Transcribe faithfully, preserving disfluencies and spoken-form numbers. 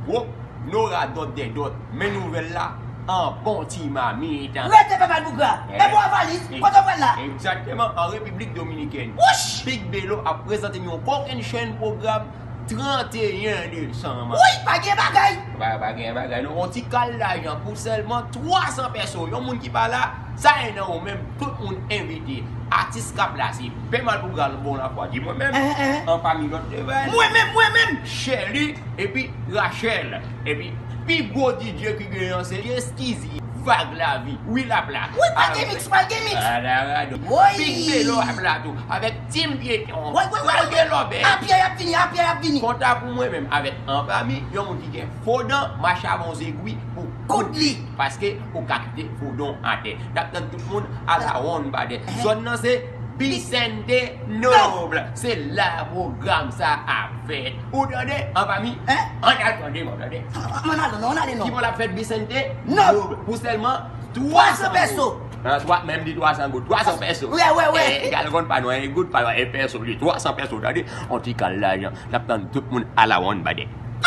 Wo, Nora dòt dè dòt, men nouvèl la an bon ti mamit. Rete fè malpougra. E pou an valiz, kote w pral la? Egzakteman, an Repiblik Dominikèn. Wouch! Big Belo ap prezante n yon kokennchenn pwogram trannteyen desanm. Wi, pa gen bagay. Pa, pa gen bagay, nou yon ti kal lajan pou sèlman twa san pèso. Yon moun ki pa la, sa e nan ou menm, tout moun envite. Atis k ap la, se Pè Malpougra, Bon Lafwa, di mwen menm, Eh, eh. An pami lòt devan. Mwen menm, mwen menm. Sherly, epi Rachel, epi pi gwo D J ki genyen an se Eskizi, Vag Lavi, Will ap la. Wi, pa gen mix, pa gen mix. Alarado. Woy. Big Belo ap la tou, avèk Team Pyeton. Woy, woy, woy, Vag woy. Lòbè. Apyè y ap vini, apyè y ap vini. Konta pou mwen menm, avèk An pami, yon moun ki gen fo dan, mache avè yon zegwi pou Koud li. Paske ou ka kite fo dan atè. N ap tann tout moun a la wonn badè. Zòn nan se Bisente Noble. Se la pwogram sa ap fèt. Ou tande? An pami? Hein? An al tande, mwen tande. An ale non, an ale Ki non. moun ap fèt Bisente Noble. Pou sèlman Twa san pèso. An twa, menm di twa san goud, twa san pèso. Wè, wè, wè. Eh, gal konn pa nou, en goud pa nou, en pèso li, twa san pèso, tande? On ti kal lajan. N ap tann tout moun a la wonn badè.